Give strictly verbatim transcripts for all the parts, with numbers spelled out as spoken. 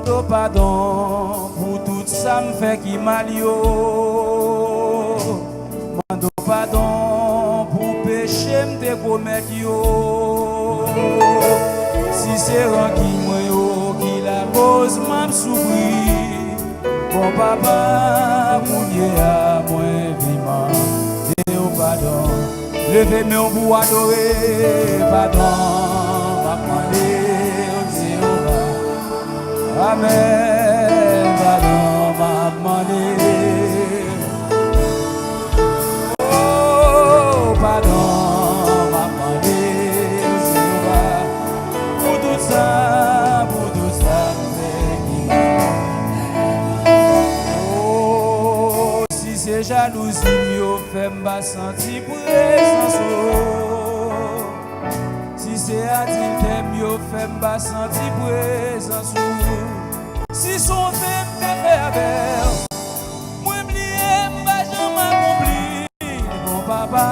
Mande w padon pou tout sa m fè ki mal yo. Mande w padon pou peche m te komèt yo. Si se rankin mwen yo ki lakoz m ap soufri, bon Papa, kounye a mwen vin mande w padon. Leve men w pou w adore. Padon m ap mande w, Jewova. Amèn. Padon m ap mande. Oh, padon m ap mande, Jewova, pou tout sa, pou tout sa m fè ki mal. Oh, si se jalouzi m yo fè m pa santi prezans ou. Si se adiltè m yo fè m pa santi prezans ou. Si se yon fè m te fè avè w, mwen bliye m pa janm akonpli. Bon Papa,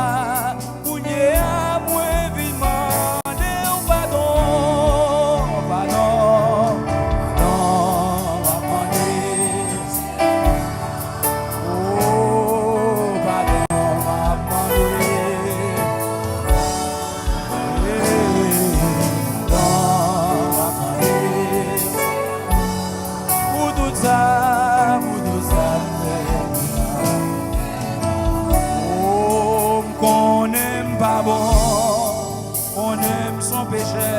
kounye a mwen vin mande w padon, padon, padon, m ap mande. Oh, padon m ap mande. Padon m ap mande. Pou tout sa, pou tout sa m fè. Oh, m konnen m pa bon, konnen m s on pechè.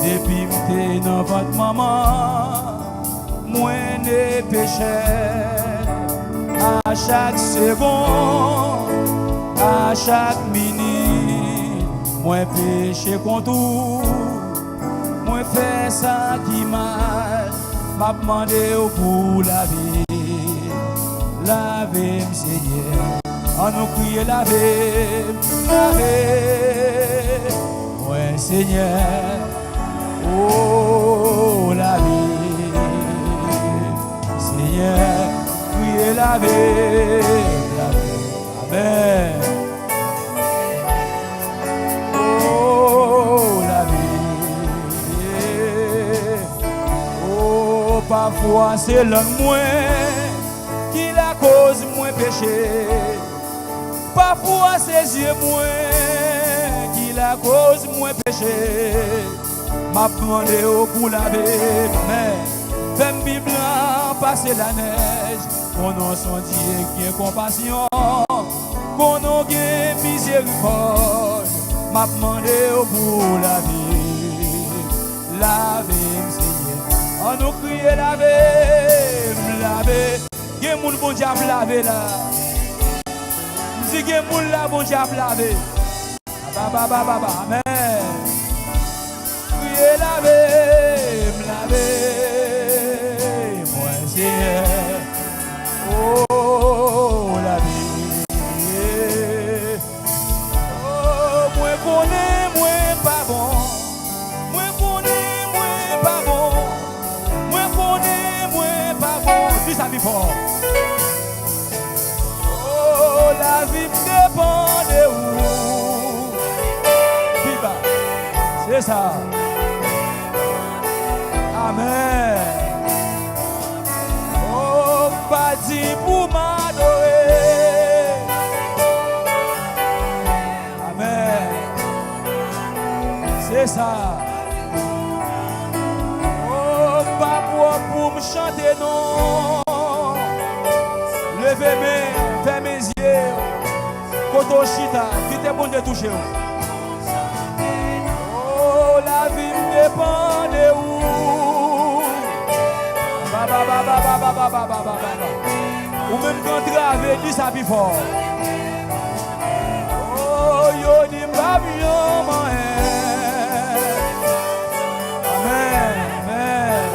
Depi m te nan vant manman, mwen ne pechè. A chak segonn, a chak minit, mwen peche kont ou. Mwen fè sa ki mal, m ap mande w pou lave m. Lave m, Senyè. An nou kriye, lave m, lave mwen, Senyè. Oh, lave m, Senyè. Kriye, lave m, lave m. Amèn. Oh, lave m. Oh, pafwa se lang mwen ki lakoz mwen peche. Pafwa se zye mwen ki lakoz mwen peche. M ap mande w pou lave m, amèn. Fè m pi blan pase lanèj. Konnen w s on Dye k gen konpasyon. Konnen w gen mizerikòd. M ap mande w pou lave m. Lave m, Senyè. An nou kriye, lave m, lave. Gen moun Bondye ap lave la. M di gen moun la Bondye ap lave. Ba, ba, ba, ba, ba, amèn. Kriye, lave m, lave mwen, Senyè. Oh, lave m. Oh, mwen konnen mwen pa bon. Mwen konnen mwen pa bon. Mwen konnen mwen pa bon. Di sa pi fò. Oh, lavi m depann de ou. Pi ba. Se sa. Amèn. Oh, m pa di pou m adore. Amèn. Se sa. Oh, m pa pwòp pou m chante non. Leve men, fèmen zye w. Kote w chita, kite Bondye touche w. Oh, lavi m depann de ou. Ba, ba, ba. Ou menm k antrave, di sa pi fò. Oh, yo di m p ap janm anyen. Amèn, amèn.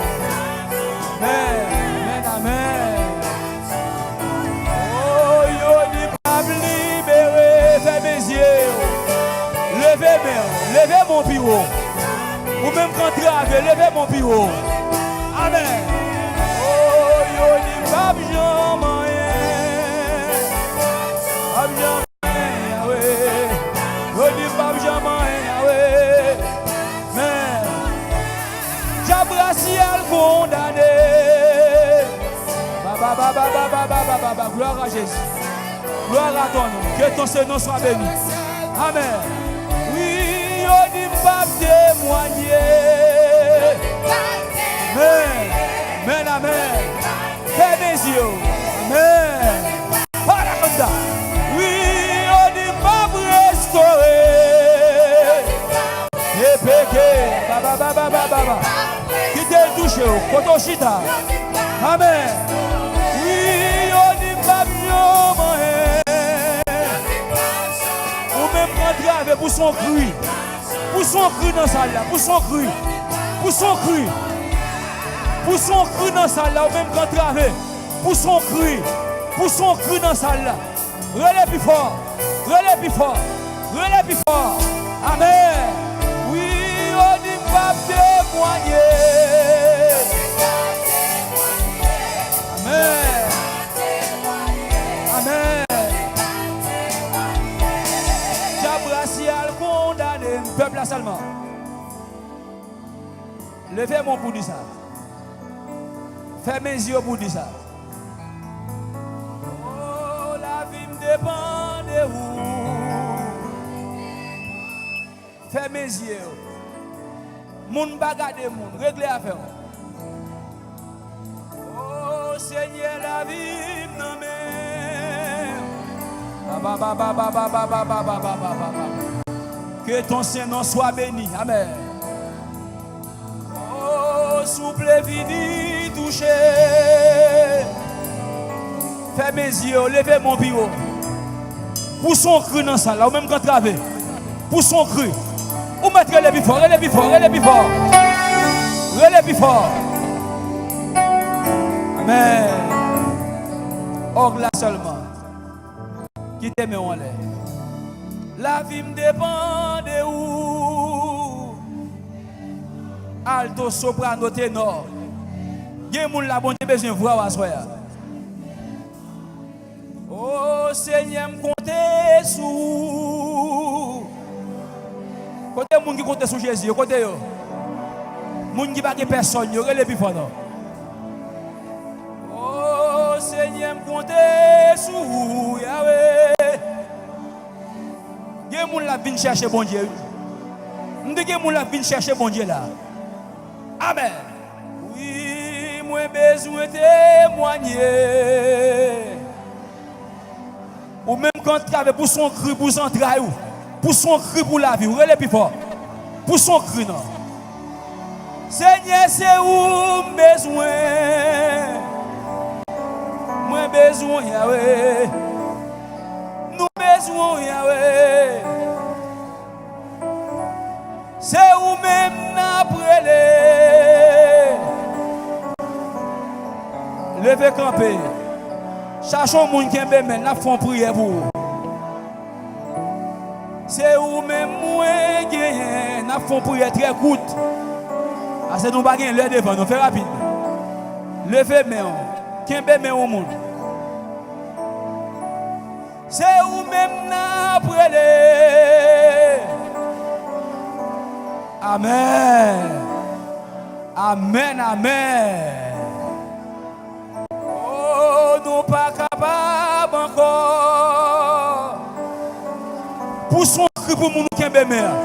Amèn, amèn, amèn. Oh, yo di m p ap libere. Fèmen zye w. Leve men w. Leve men w pi wo. Ou menm k antrave, leve men w pi wo. Amèn. Oh, yo di m p ap janm anyen. P ap janm anyen, Yawe. Yo di m p ap janm anyen, Yawe. Men. Djab syèl kondane. Ba, ba, ba. Gloire à Jésus. Gloire à ton nom. Que ton Saint nom soit béni. Amen. Wi, yo di m p ap temwanye. Amen. Amen, amen. Fèmen zye w. Amen. Parakanda. Wi, yo di m p ap restore. Epeke. Ba, ba, ba. Kite l touche w. Kote w chita. Amen. Wi, yo di m p ap janm anyen. Ou menm k antrave, pouse yon kri. Pouse yon kri nan sal la. Pouse yon kri. Pouse yon kri. Pouse yon kri nan sal la. Ou menm k antrave. Pouse yon kri. Pouse yon kri nan sal la. Rele pi fò. Rele pi fò. Rele pi fò. Amen. Wi, yo di m p ap temwanye. Amen. Amen. Dyab rasyal kondane m. Pèp la sèlman. Leve men w pou di sa. Fèmen zye w pou di sa. Oh, lavi m depann de ou. Fèmen zye w. Moun pa gade moun. Regle afè w. Oh, Senyè, lavi m nan men w. Ba, ba, ba. Que ton Saint nom soit béni. Amen. Oh, souple, vini touche. Fèmen zye w, leve men w pi wo. Pouse yon kri nan sal la, ou menm k antrave. Pouse yon kri. Ou mèt rele pi fò, rele pi fò, rele pi fò. Rele pi fò. Amen. Òg la sèlman. Kite men w anlè. Lavi m depann de ou. Alto, soprano, tenò. Gen moun la, Bondye bezwen vwa w aswè a. O Senyè, m konte sou ou. Kote moun ki konte sou Jezi yo? Kote yo? Moun ki pa gen pèsòn yo, rele pi fò non. O Senyè, m konte sou ou, Yawe. Gen moun la vin chèche Bondye, wi. M di gen moun la vin chèche Bondye la. Amèn. Wi, mwen bezwen temwanye. Ou menm k antrave, pouse yon kri pou zantray ou. Pouse yon kri pou lavi ou. Rele pi fò. Pouse yon kri non. Senyè, se ou m bezwen. Mwen bezwen w, Yawe. Nou bezwen w, Yawe. Se ou menm n ap rele. Leve kanpe. Chache yon moun kenbe men, n ap fè yon priyè pou ou. Se ou menm mwen genyen, n ap fè yon priyè trè kout. Paske nou pa gen lè devan nou, fè rapid. Leve men w, kenbe men yon moun. Se ou menm n ap rele. Amèn. Amèn, amèn. O, nou pa kapab ankò. Pouse yon kri pou moun ou kenbe men an.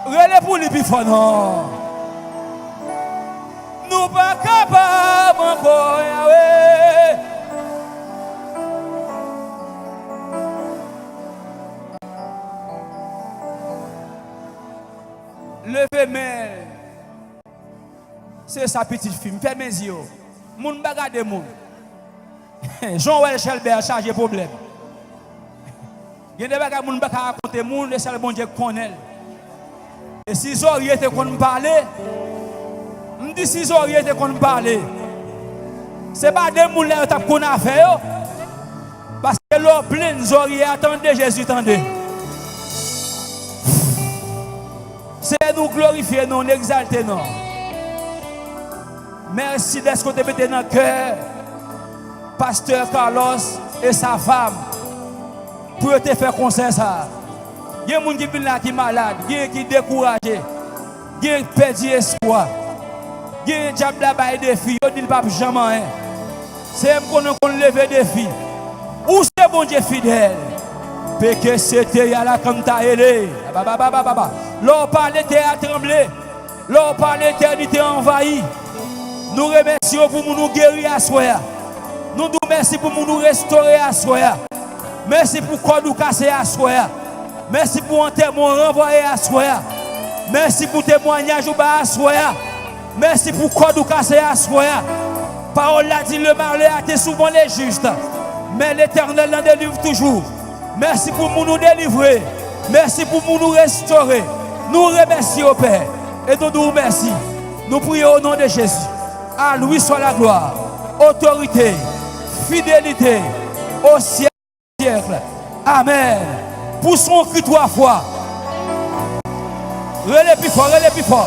Rele pou li pi fò non. Nou pa kapab ankò, Yawe. Leve men. Se sa, pitit fi m. Fèmen zye w. Moun pa gade moun. Jan w wè l, Chèlbè a chaje pwoblèm. Gen de bagay moun pa ka rakonte moun, e sèl Bondye k konnen l. E si zòrye te konn pale, m di si zòrye te konn pale, se pa de moun la yo t ap konn afè yo. Paske lè w plenn zòrye a, tande Jezi, tande. Senyè, nou glorifye non, n egzalte non. Mèsi dèske w te mete nan kè pastè Carlos e sa fam pou yo te fè konsè sa a. Gen moun ki vin la ki malad, gen ki dekouraje. Gen pèdi espwa. Gen dyab la bay defi, yo di l p ap janm anyen. Seyè, m konnen w konn leve defi. Ou se Bondye fidèl. Peke sete yala kanta ele. Bababababa. Lè w pale, tè a tranble. Lè w pale, etènite anvayi. Nou remèsye w pou moun ou geri aswè a. Nou di w mèsi pou moun ou restore aswè a. Mèsi pou kòd ou kase aswè a. Mèsi pou antèman w ranvwaye aswè a. Mèsi pou temwanyaj ou bay aswè a. Mèsi pou kòd ou kase aswè a. Pawòl la di, le malheur atteint souvent le juste, mais l'Éternel l'en délivre toujours. Mèsi pou moun ou delivre. Mèsi pou moun ou restore. Nou remèsye w, Pè, e nou di w mèsi. Nou priye o non de Jezi. A lui soit la gloire, otorite, fidelite, o syèk. Syèk. Amèn. Pouse yon kri twa fwa. Rele pi fò, rele pi fò.